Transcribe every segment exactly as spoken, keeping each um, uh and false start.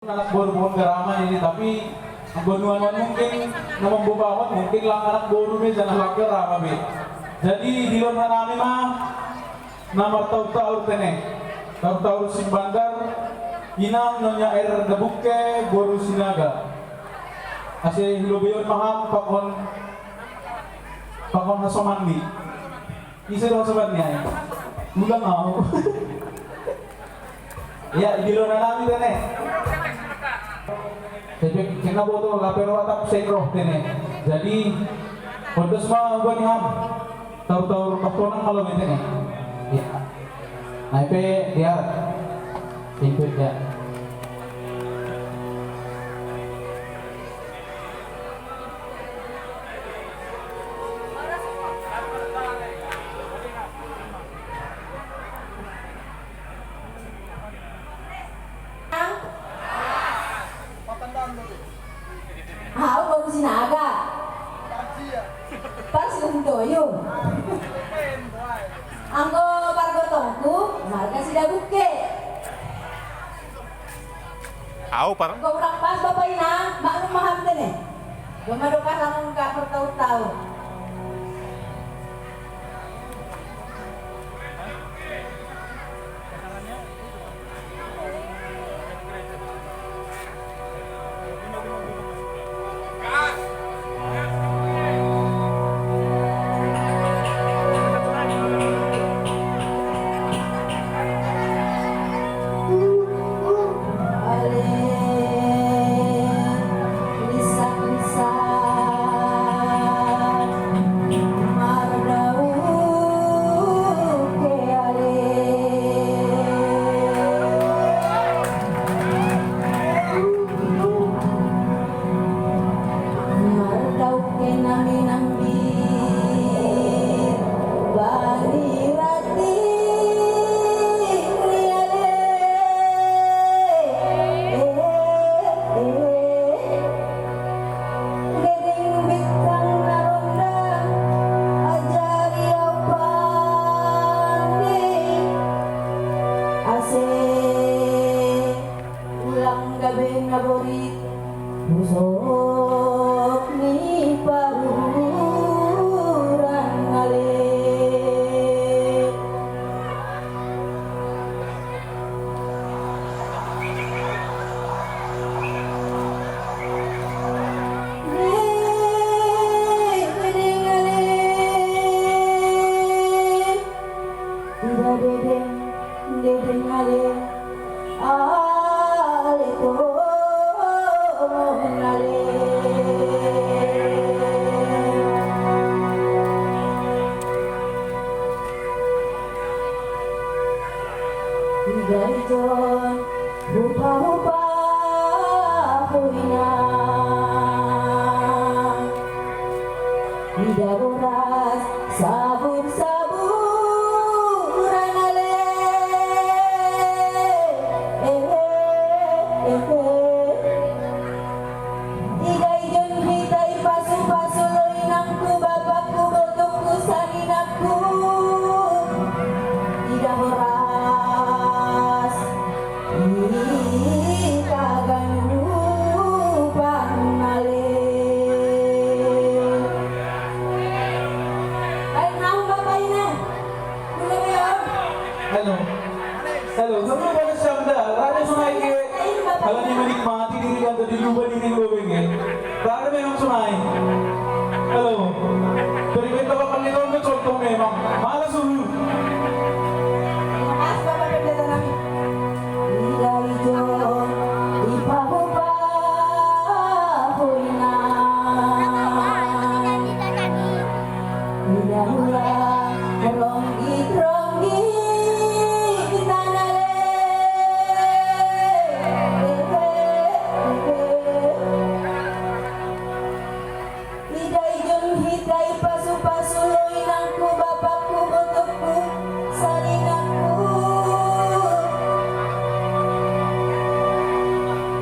Anak boru pohon garaman ini, tapi anggo nuan mungkin na mambobahon, mungkin lang anak boru be, janah lang garama be. Jadi dilehon hanami ma na martaur-taur tene, taur-taur simbandar, inang Nyonya R. Dabungke boru Sinaga. Ase hulobeion ma ham pakon, pakon hasomandi. Ise do hasomandi ai? Ulang ahu. Ya, dilehon hanami tene. Tapi kena boto lape roh atap seng roh tene. Jadi, podos ma uga ni ham. Taur-taur pahtonang malo be tene. Ya. Nah, ipe dia. Pintu dia. Hau boru Sinaga. Pars untoyu. Anggo pargotongku marga Sidabukke. Au par. Anggo urang pas bapa inang, maklum ma ham tene. Domma dokah lang martaur-taur. Mardauke na minambit bani ratik ni ale. Gedeng bintang na rondang, ajari au pande ase ulang gabe na borit. Pusok ni paruran ale. Dedeng ale. Ida dedeng, dedeng ale. Ale tongon ale. Ida ijon hupa-hupa huina. Ida boras sabur-saburan ale. Ehe, ehe. Ida ijon hita ipasu-pasu lo inangku, bapakku, botukku, saninangku. Ida boras. Ita ganupan ale. Ai naung bapa inang. Halo. Halo, seru banget Syamda. Rada sungai ke. Kalau ni menikmati diri dan tadi lupa diri lupa pengen. Rada memang sungai. Halo. Terima kasih Bapak Pendeta untuk contoh memang. Malas suhu. Terima kasih Bapak Pendeta nami. Ida ijo ipahupahu inang. Ida hula ronggit-ronggit inang ale. Ida ijon hita ipasu-pasu lo inangku, bapakku, botukku, saninangku.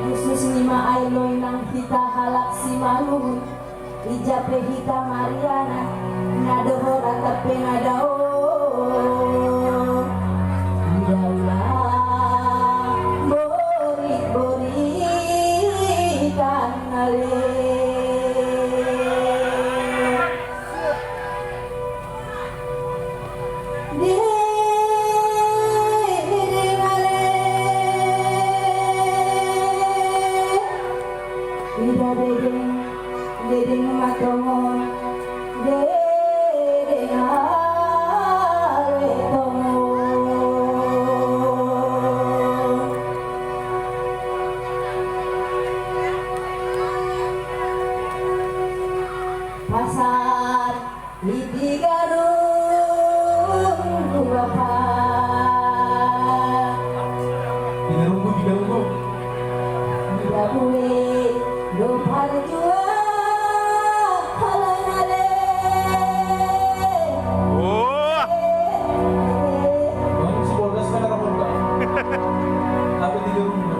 Khusus ni ma ai lo inang hita halak Simalungun, ija pe hita marianan, na dohot atap pe na dao. Ida ulang borit-borit. Dedeng, dedeng matongo, dedeng are tongo. Pasar Itigarunggu bapa. Tigarunggu, tigarunggu. Tidak boleh lupa jua halanale. Oh. Oh, ini si Polres kan orang muda. Tapi tigarunggu.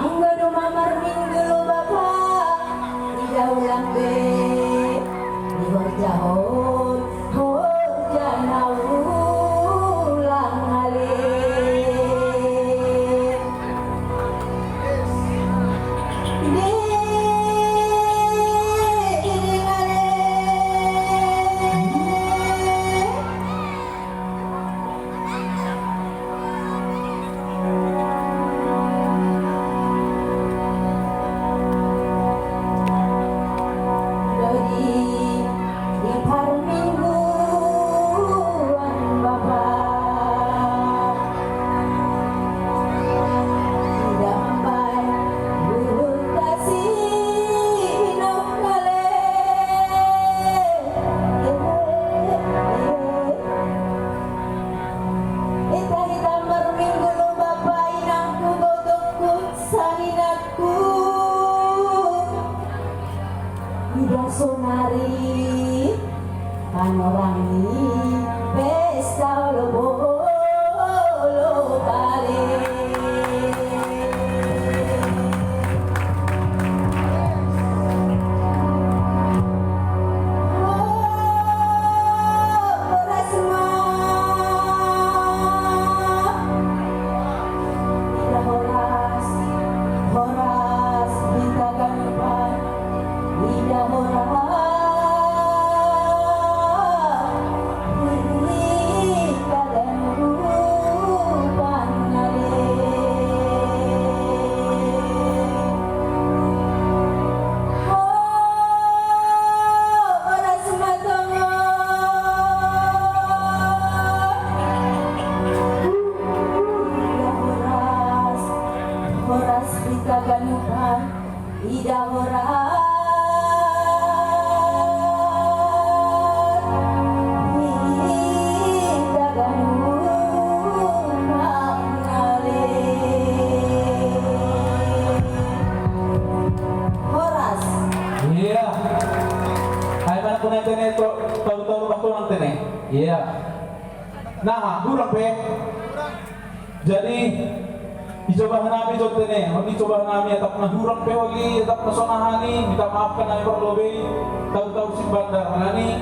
Anggo domma marminggu lo bapa, ida ulang be, di horjahon, horjana ulang ale. Di, di, di ale. Dodi di parmingguan bapa, idambai buhut kasi inok kale. Ita-ita marminggu lo bapa inangku, botongku, sanginangku. Ida sonari panorangi pesta olo bolo bale. Ida horas, horas, ita ganupan, ida horas, ita ganupan ale. Ho, horas matongo. Ida horas, horas ita ganupan, ida horas, ita ganupan ale. Horas. Iya. Ai mana kunai tene to, tahu-tahu batonang tene. Iya. Nah, hurang pe. Jadi, icoba hanami jo tene, mami coba hanami atap na hurang pe wagi, atap na sonahani, minta maaf kan ai parlobei, tahu-tahu si bandar nani.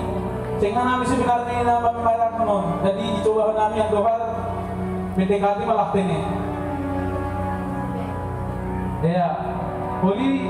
Seng hanami sebenarnya ina mami marah non. Jadi, icoba hanami yang dohar, mendekati malah tene. Ya, oli,